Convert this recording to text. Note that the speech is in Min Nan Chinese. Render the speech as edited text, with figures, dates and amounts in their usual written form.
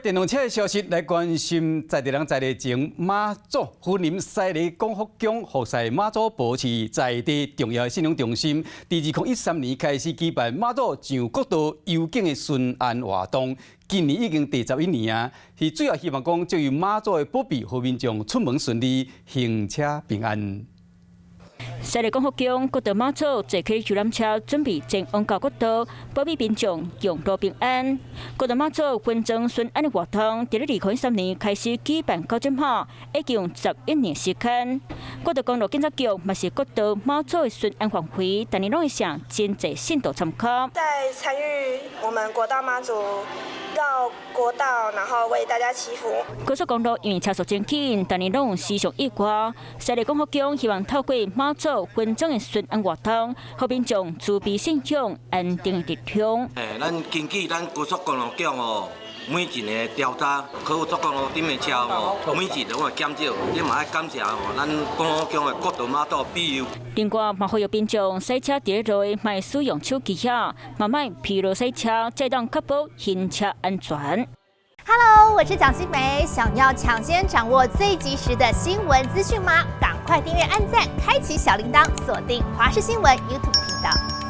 電動車的消息來關心在地人在地情媽祖雲林西螺廣福宮服侍媽祖婆是在地重要的信仰中心。佇2013年開始舉辦媽祖上國道遊境的巡安活動，今年已經第11年啊，是主要希望講藉由媽祖的保庇，予民眾出門順利，行車平安。西螺廣福宮國道媽祖坐客遊覽車準備前往到國道，保庇民眾用路平安。國道媽祖分裝巡安的活動，佇咧2013年開始舉辦到這馬，已經用11年時間。國道公路警察局嘛是國道媽祖的巡安範圍，逐年攏會請真濟信徒參加。在參與我們國道媽祖繞國道，然後為大家祈福。高速公路因為車速真緊，逐年攏有時常意外。西螺廣福宮希望透過媽祖分裝的巡安活動，予民眾慈悲信仰安定的力量。咱根據咱高速公路局哦，每一年的調查，高速公路頂的車哦，每一年攏會減少，這嘛愛感謝哦，咱廣福宮的國道媽祖庇佑。另外，嘛呼籲民眾駛車佇咧路莫使用手機仔，嘛莫疲勞駛車，才會當確保行車安全。 Hello，我是蔣新梅，想要搶先掌握最及時的新聞資訊嗎？趕快訂閱、按讚、開啟小鈴鐺，鎖定華視新聞 YouTube 頻道。